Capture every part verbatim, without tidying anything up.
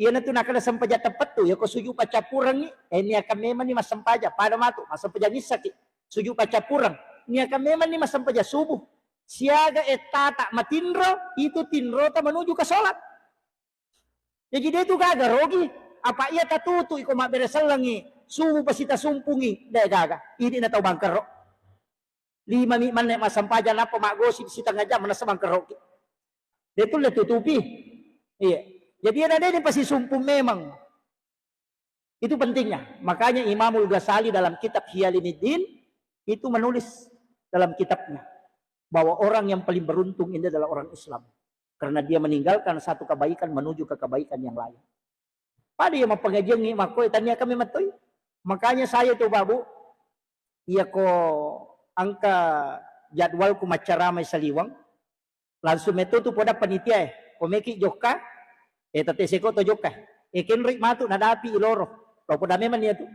Iyanatu nakkeda sempajang teppettu, yako suju paccappurengngi, eh, niakan memanni massempajang, pada matu, massempajang issaki, suju paccappureng, niakan memanni massempajang subuh. Siaga ettata matinro, itu tinrota menuju ke sholat. Jaji de tu gaga rogi, apa iya tatutu iko mabbere sellengngi, subuh pasi tasumpungngi, de gaga, idi na tau bangkerro. Lima mi manne massempajang nappa maggosip sitengnga jam manessa bangkerroki. De tulle tutupi. Iya. Jadi ada de pasi sumpung memang. Itu pentingnya. Makanya Imamul Ghazali dalam kitab Ihya Ulumuddin itu menulis dalam kitabnya bahwa orang yang paling beruntung ini adalah orang Islam. Karena dia meninggalkan satu kebaikan menuju ke kebaikan yang lain. Pada iya mappangajiangngi makkoe tania kami mattoi. Makanya saya tuh Pak Bu, iya ko angka jadwalku maccaramai saliweng, langsung metto tu poda panitia e, ko meki jokka, eh, tette seko to jokka, eh, kenroi matu nadapi iloro, lo poda memang iya tu.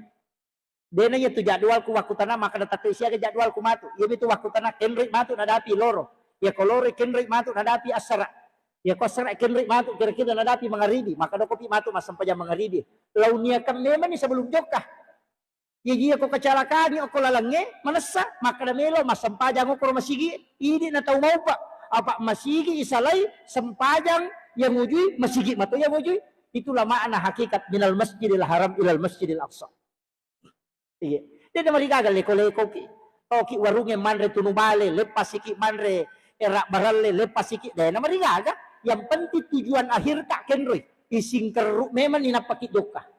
Dena iya tu jadwalku wakkutana, makkeda tette siaga jadwalku matu, iya mitu wakkutana kenroi matu nadapi loro, iya ko loro kenroi matu nadapi assara, iya ko assara kenroi matu kira-kira nadapi mangaribi, maka dokopi matu massempajang mangaribi, lau niakan memang ni sebelum jokka. Iya, iya ko kecelakaan okko lalengnge manessa, makkeda melo massempajang okko masigi, idi na tau maupa. Apa masigi isalai sempajang yang ujui, masigi mato yang ujui. Itulah makna hakikat minal masjidil haram ilal masjidil aqsa. Iya. Dena marigaga leko-leko ki. Toki warunge manre tunu bale, leppasiki manre era baralle, leppasiki dena marigaga. Yang penting tujuan akhir ka kenroi. Ising kerru memang ni nappaki jokka.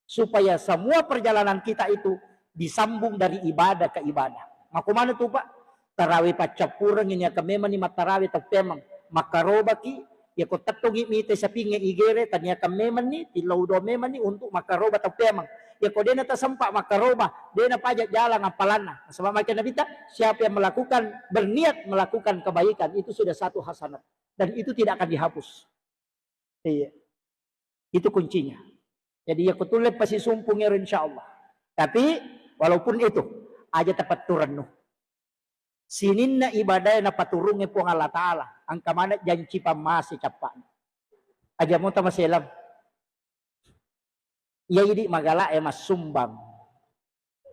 Supaya semua perjalanan kita itu disambung dari ibadah ke ibadah. Mako mana tu, Pak? Tarawe paccappureng ini akan memang ni mattarawe tau pemang. Makkarobaki, ya ko tettongi mite sapinge igere, tania akan memang ni, tillau do memang ni untuk makkaroba tau pemang. Ya ko dena tasempa makkaroba, dena pajak jalan apalanna. Sebab makin Nabi ta, siapa yang melakukan, berniat melakukan kebaikan, itu sudah satu hasanat. Dan itu tidak akan dihapus. Iya. Itu kuncinya. Jadi, ya kutulle pasi sumpung ero, insya Allah. Tapi, walaupun itu, aja tapatturennu. Sininna ibadah na paturunge Puang Allah Ta'ala. Angka mana janci pammase cappa'na. Aja mota maselam. Iya idi magala e massumbang.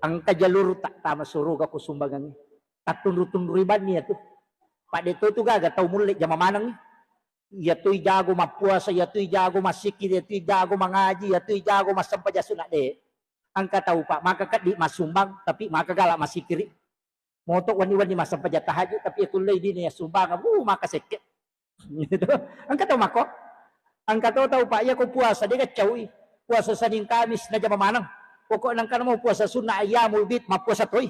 Engka jalur tak tama suruga ku sumbangangnge. Tattunru-tunrui banni ya tu. Pak de tu gaga tau mulle jama maneng. Iya tu jago mappuasa, iya tu jago massikiri, iya tu jago mangaji, iya tu jago massempajang sunat de. Engka tau Pak maka keddi massumbang tapi maka gala massikiri. Moto wenni-wenni massempajang tahajud, tapi ya kullei dini ya sumbang, uh, maka sekke. Gitu. Engka tau mako. Engka tau tau Pak, iya ko puasa, de gaccaui. Puasa Senin Kamis, najama maneng. Pokokna engka namo puasa sunnah ayyamul bid, mappuasa toi.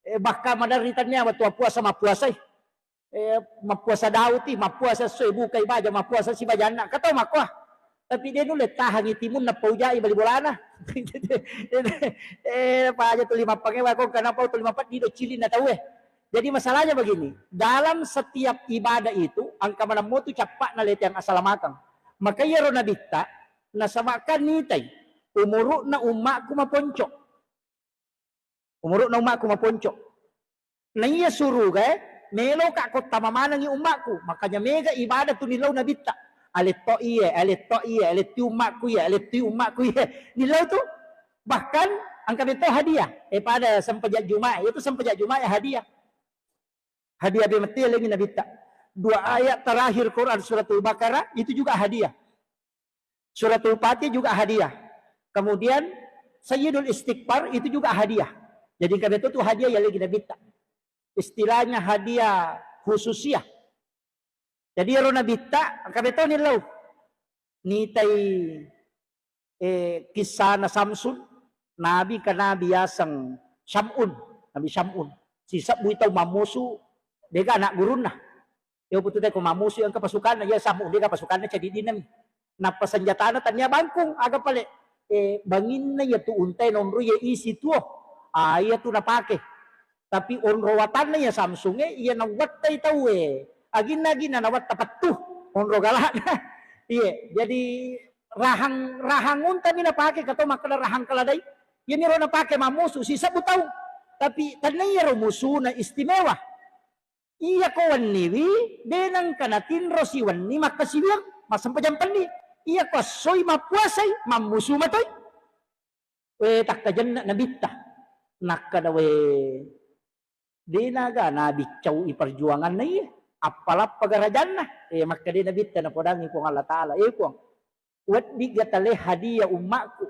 Eh, bahkan maderri tania wettu puasa mappuasai. Eh, mappuasa dauti, mappuasa soi bukai baja, mappuasa sibajanna. Engka tau mako. Tapi de nulle tahangi timunna paujai bali bolana. Eh, paja tuli mappangewa ko kenapa tuli mapeddi do cilinna tauwe. Jadi masalahnya begini, dalam setiap ibadah itu engka maneng motu cappa'na leteang asalamakeng. Maka iyaro nabitta nasabakkan nitai umuru'na ummakku maponco. Umuru'na ummakku maponco. Naiya surugae, meloka ko tama manengngi ummakku. Makanya mega ibadah tu nillau nabitta. Aletto iye, aletto iye, aletti ummakku iye, aletti ummakku iye. Nillau tu. Bahkan engka metto hadiah. Eh, pada sempajak Jumat, itu sempajak Jumat ya hadiah. Hadiah be metti lengi nabitta. Dua ayat terakhir Quran suratul Baqarah itu juga hadiah. Suratul Fatih juga hadiah. Kemudian Sayyidul Istighfar itu juga hadiah. Jadi engka metto tu hadiah ya lagi nabitta. Istilahnya hadiah khususiah. Jadi ero nabitta engka metto nillau. Nitai, eh, kissana Samsun, nabi ka nabi yaseng Syamun, Nabi Syamun. Sisebbui tau mammusu, dega anak gurunna. Iya putu te ko mammusu engka pasukanna, iya Syamun dega pasukanna cadiddinna mi. Nappa senjatana tania bangkung, aga pale, eh, banginna iya tu untai naonroi iya isi tuo. Ah, iya tu napake. Tapi onro watanna iya Samsungnge, iya nawattai tauwe. Aginna-aginna nawatta pettu, onro galakna. Iya, jadi rahang, rahang unta mi napake, kato makkeda rahang keledai. Iya miro napake mammusu sisebbu tau. Tapi tenna iyaro musuna istimewa. Iya ko wenniwi, de nengka natinro siwenni makkasiwiang, massempajang penni. Iya ko essoi mappuasai, mammusu matoi. We, takkajenna nabitta. Nakkada we, denaga nabiccau i perjuanganna iya. Appalappa garajanna. Eh, makkada nabitta napodangi Puang Allah Ta'ala. Eh, Puang, weddiga tale hadiah ummakku.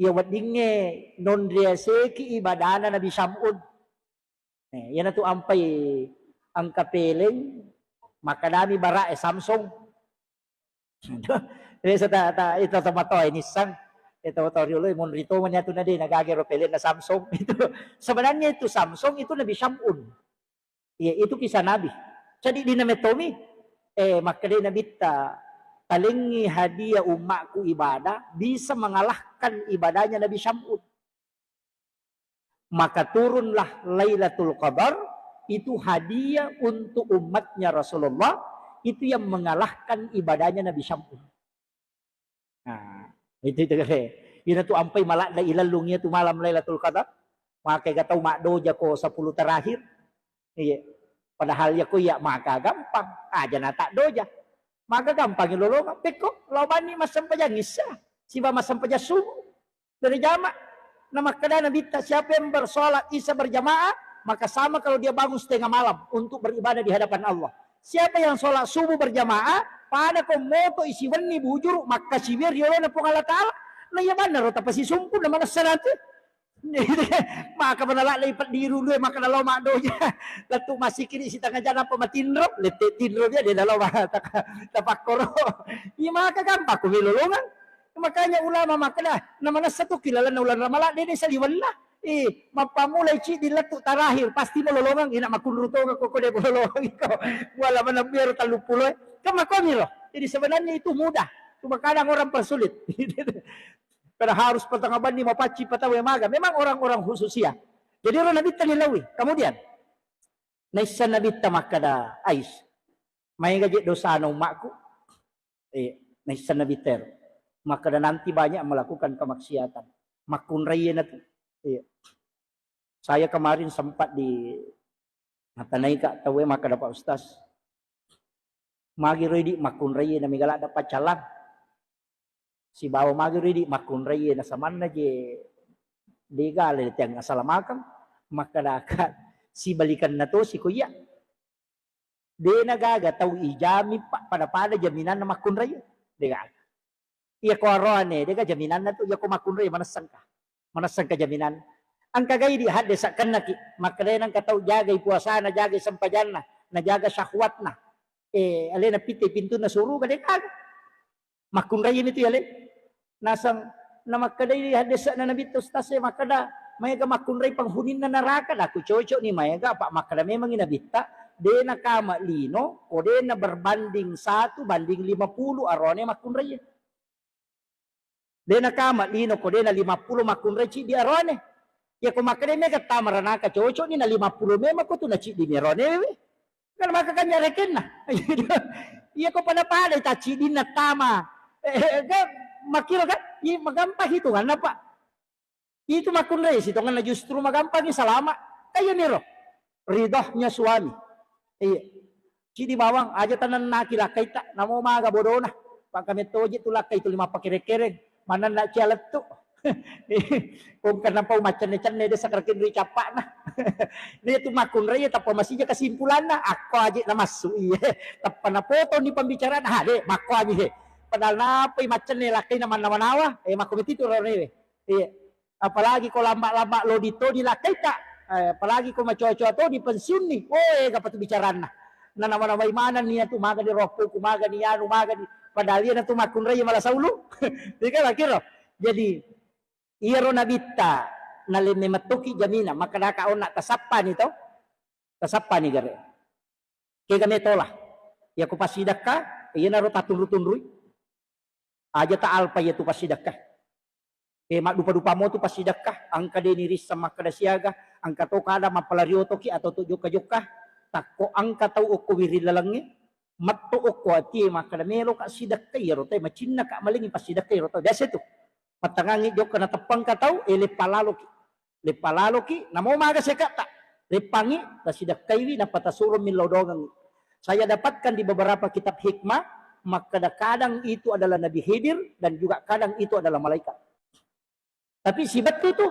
Iya weddingnge nonriaseki ibadana Nabi Syam'un. Eh, iyanatu ampai engka peleng, makkedami bara'e Samsung. Biasa ta, ta, itu tomatoa ini sang, itu tau riolo monri to mani atu nade nagage ro pelenna Samsung. Itu sebenarnya itu Samsung itu Nabi Syam'un. Iya, itu kisah Nabi. Jadi di nametomi, eh, makkeda Nabitta, talengi hadiah ummakku ibadah bisa mengalahkan ibadahnya Nabi Syam'un. Maka turunlah Lailatul Qadar, itu hadiah untuk umatnya Rasulullah, itu yang mengalahkan ibadahnya Nabi Syam'un. Nah, itu, itu kale. Ina tu ampai maladda ilellung iya tu malam Lailatul Qadar. Maka ga tau maddoja ko sepuluh terakhir. Iya. Padahal ya ko iya maka gampang. Aja na tak doja. Maka gampang lolongang. Pekko, lao banni massempajang isya. Siba massempajang subuh. Berjamaah. Nah, makkeda Nabitta, siapa yang bersolat isya berjamaah, maka sama kalau dia bangun setengah malam untuk beribadah di hadapan Allah. Siapa yang sholat subuh berjamaah, pada ko moto isi wenni bujuru, makkasiwiang riolona Puang Allah Ta'ala. Nah, iya banna ro tapasisumpu na manessa nanti. Maka mana lak lagi peddi dulu, maka na lao maddoja. Lettu masikiri setengah jam apa matinro, lette tinro dia, dia na lao ma-, tak-, tapakkoro. Iya maka gampang ko melolongang. Makanya ulama makkeda, na manessa tu kilalanna ulana Ramalang, dede saliwenna. Eh, mappamulai ciddi lettu terakhir, pasti mo lolongang, ina makunru tonga ko, ko de mo lolongang ko. Wala manabbiaro telluppulo e. Kan makkuami ro. Jadi sebenarnya itu mudah. Cuma kadang orang persulit. Karena harus patang banni mapacci patau maga. Memang orang-orang khusus ya. Jadi ro Nabitta nilaui. Kemudian, naissa Nabitta makkeda, Ais, maega je dosana ummakku. Eh, naissa Nabitta ero. Makkeda nanti banyak melakukan kemaksiatan. Makkunrai na tu. Iya. Saya kemarin sempat di matanaika tauwe makkeda, Pak Ustaz, magi ro idi makkunrai na mega ladda paccalang. Sibawa magi ro idi makkunrai na samanna je dega le tiang asalamakeng, makkedaka sibalikanna tosi ko iya. Dena gaga tau ijami pa-, pada-pada jaminanna makkunrai. Dega. Iya ko aroane, dega jaminanna tu, iya ko makkunrai manessengka. Manessengka jaminan. Engka gai di hadde sakkennaki, makkedai nengka tau jagai puasana, jagai sempajanna, najaga syahwatna. Eh, alena pitte pintunna suruga, dega. Makkunrai mi tu yale. Naseng namakkedai haddese'na Nabitta Ustaz e makkeda, maega makkunrai penghuni'na neraka, daku cocok ni maega, apa makkeda memangi Nabitta, dena kama lino, ko dena berbanding satu banding lima puluh arone makkunrai. Dena kama lino, ko dena lima puluh makkunrai ciddi arone. Iya ko makkeda mega tama ranaka cocok ni na lima puluh memang ko tu na ciddi mi arone we. Kan maka kan nyarekenna. Iya ko pada-pada ta ciddinna tama. Eh, eh, kan makkiro kan? Iya magampang hitunganna, Pak. Itu makkunrai sitonganna justru magampangi salama. Kayo niro. Ridhonya suami. Iya. Cidi bawang aja tanennaki lakkaita, namo maga bodona. Pakamettoji tu lakkai tuli mappakere-kereng. Manenna cia lettu. Kongka napau maccenne-cenne desa kerkin ri cappana. Ni tu makkunrai tappa masija kesimpulanna. Akko aja namassu iya. Tappa napotoni pembicaraan. Ha, de, makko aja he. Padahal napai maccenne lakkai na mannawa-nawa. Eh, makko metitu rone. Iya. Apalagi ko lamba-lamba lodi to di lakkaita, eh, apalagi ko macoa-coa to di pensiunni, oh, ega patu bicaranna. Nanawa-nawai maneng nia tu maga di roppoku, maga ni anu, maga di, padahal iya natu makkunrai mala saulu. Ika lakiro. Jadi iyaro Nabitta nalemme mettoki jamina, maka daka onna tasappani to, tasappani gare. Kega metola. Iya ko passidekka, iyanaro tatunru-tunrui. Aja ta alpa iya tu passidekka. Eh, maddupa-dupa mo tu passidekka, engka de nirisseng makkeda siaga, engka to kada mappala riotoki atau to jokka-jokka, takko engka tau okko wiring lalengnge, metto okko atie makkeda meloka sidekka iyaro tau, macinnaka malengi passidekka iyaro tau. Biasa tu. Mattangangi jokka nateppangka tau, eh, leppa laloki. Leppa laloki, namo maga seketta. Leppangi, tasidekkaiwi, nappa tasuro millau dongengi. Saya dapatkan di beberapa kitab hikmah, makkeda kadang itu adalah Nabi Khidir dan juga kadang itu adalah malaikat. Tapi sibettu tu,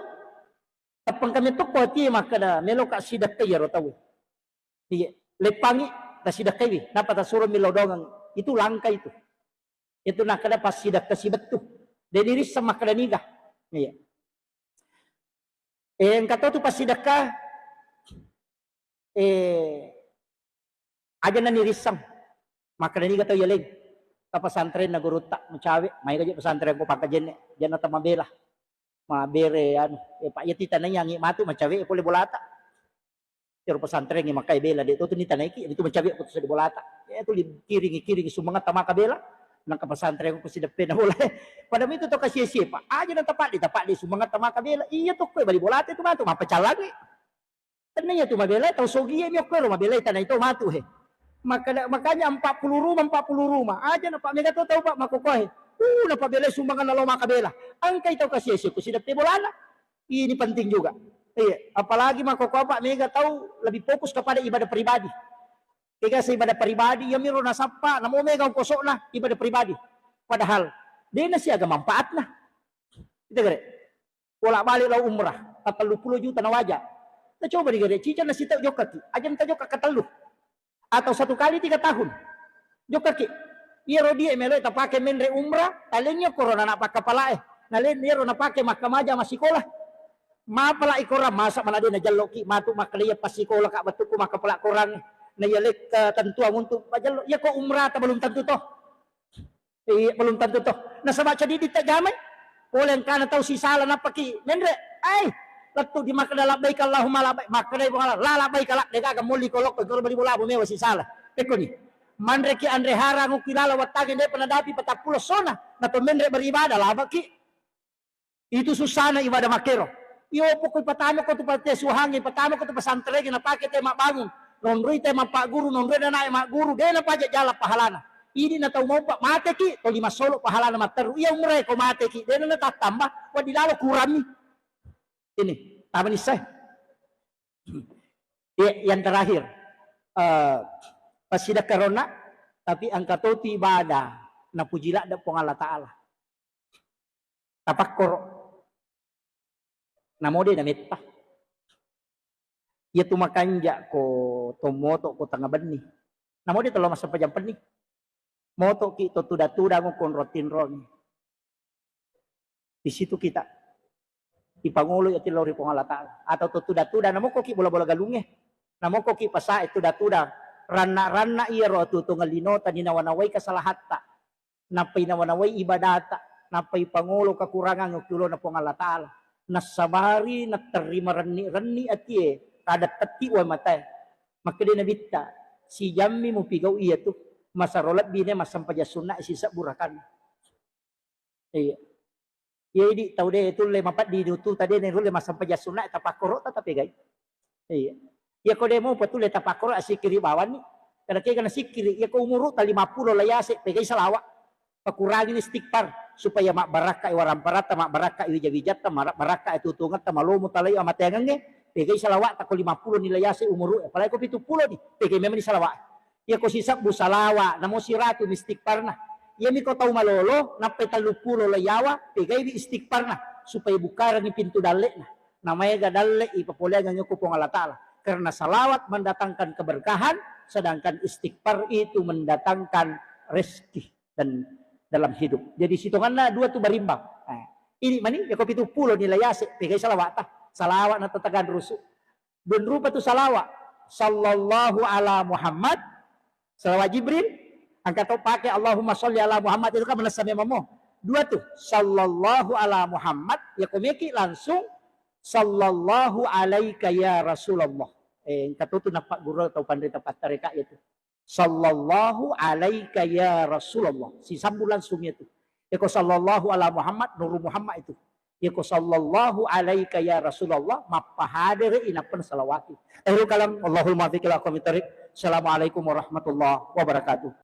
teppengka metto ko atie makkeda, meloka sidekka iyaro tau. Iya, leppangi, tasidekkaiwi, napa tasuro millau dongeng. Itu langka itu. Itu nakkeda passidekka sibettu. De' nirisseng makkeda niga. Iya. Eh, engka to tu passidekka, eh, aja na nirisseng. Makkeda niga tau yaleng. Ka pesantren na gurutta, macawe, maega je pesantren ko pangkajenne, janna tamabela. Mabere anu, eh, Pak, iya titanayangi matu macawe pole bolata. Iyaro pesantren e makkai bela, de' to tu nitanaiki, itu macawe ko tu seddi bolata. Eh, tu li-, kiringi, kiringi sumangetta maka bela. Nangka pesantren ko sideppena bola. Pada mitu to kasie-sie, Pak. Aja na tapadde, tapadde sumangetta maka bela. Iya to ko bali bolata itu matu, mappacalangi. Tennia tu mabela, tau sogie mi okko ero mabela tanai to matu he. Maka-, makanya empat puluh rumah, empat puluh rumah. Aja na Pak mega to tau Pak makokoe. Uh, na pabela sumbangan na lo maka bela. Angkai tau kasie-sie ko sideppe bolana. Ini penting juga. Iya, apalagi makkokkoe Pak mega tau lebih fokus kepada ibadah pribadi. Kega se ibadah pribadi, iya miro nasappa, namo mega ongkosokna ibadah pribadi. Padahal, de' na siaga manfaatna. Itu gare. Bolak-balik lao umrah, ka tellu pulo juta na waja. Kita coba di gare, cicang na sitau jokkaki, aja na tajokka ka tellu. Atau satu kali tiga tahun. Jokkaki. Iyaro dia melo tapake menre umrah, talengngi korona na pakkapalae. Nalen iyaro napake makkamaja massikola. Mapala ikorang masa mana de' najalloki matu makkeda iya passikola ka' wettukku makkapala korang. Na iya lekka tentuang untuk pajallo. Iya ko umrah ta belum tentu toh. Iya, belum tentu toh. Nasaba cedidi tajamai. Pole engkana tau sisala nappaki menre. Ai, lettu di makkeda labbaik Allahumma labbaik. Makkeda Puang Allah, la labbaik la, de' gaga molli ko lokko, guru bali bola mewa sisala. Pekkoni. Manreki anre harang uki lala wattangi de' pernah dapi patappulo sona. Na to menre beribadah labaki. Itu susana ibadah makkero. Iyo pokok ipatama ko tu pate suhangi, ipatama ko tu pesantren napake te mabbangun. Nonroi te mappaguru, nonroi na nae magguru, de' napaja jala pahalana. Idi na tau maupa mateki, toli massolo pahalana matteru. Iya umre ko mateki, de' na tattamba, waddi lalo kurammi. Ini, tama nissai. Ya, yang terakhir, eh, passidekkaronna, tapi engka totu ibadah napuji ladde Puang Allah Ta'ala. Tapakkoro. Namo de' nametta. Iya tu makanja ko tommoto ko tengnga benni. Namo de' tello massempajang penni. Motoki to tuda-tuda ngokko onrong tinrong. Di situ kita ipangolo iya tillau ri Puang Allah Ta'ala. Atau to tuda-tuda, namokkoki bola-bola galungnge. Namokkoki pasae tuda-tuda. Ranna-ranna iyaro atuo-tuongeng linota ninawa-nawai kasalahatta. Nappai nawa-nawai ibadata, nappai pangolo kakurangang okkiolona Puang Allah Ta'ala. Nassabari natterri marenni-renni atie, kada tetti wae matae. Makkeda Nabitta, sijammi mupigau iyatu, masaro lebbi ne massempajang sunna sisebbu rakanna. Iya. Iya, idi tau de tulle mapeddi di utu ta de ne rulle massempajang sunna tapakkoro ta tapegai. Iya. Iya ko de mo patulle tapakkoro assikkiri bawanni. Kada kega nassikkiri, iya ko umuru ta lima pulo layase pegai salawa. Pakurangini istighfar supaya mabbarakka i waramparatta, mabbarakka i wija-wijatta, mara-, barakka i tutungetta, malomo talai amateangengnge, pegai salawa ta ko lima pulo ni layase umuru, apalagi ko pitu pulo ni, pegai memang ni salawa. Iya ko sisebbu salawa, namo siratu mi istighfarna. Iya mi ko tau malolo, nappai tellu pulo layawa, pegaiwi istighfarna, supaya bukarangi pintu dalle'na. Namaega dalle ipapoleangengngi ko Puang Allah Ta'ala. Karena salawat mendatangkan keberkahan, sedangkan istighfar itu mendatangkan rezeki dan dalam hidup. Jadi sitonganna dua tu berimbang. Eh, ini mani, ya ko pitu pulo ni layase, pegai salawata. Salawa na tatagan rusu. Dua rupa tu salawa. Sallallahu ala Muhammad, salawa Jibril, engka to pake Allahumma sholli ala Muhammad, itu kan manessa memang mo. Dua tu, sallallahu ala Muhammad, ya ko meki langsung, sallallahu alaika ya Rasulullah. Eh, engka to tu nappa guru atau pandita pattareka itu. Sallallahu alaika ya Rasulullah. Sisebbu langsung itu. Eko sallallahu ala Muhammad, nuru Muhammad itu. Eko sallallahu alaika ya Rasulullah, mappahadere inappa salawati. Akhirul kalam, Allahul muwaffiq ila aqwamit thariq. Assalamualaikum warahmatullahi wabarakatuh.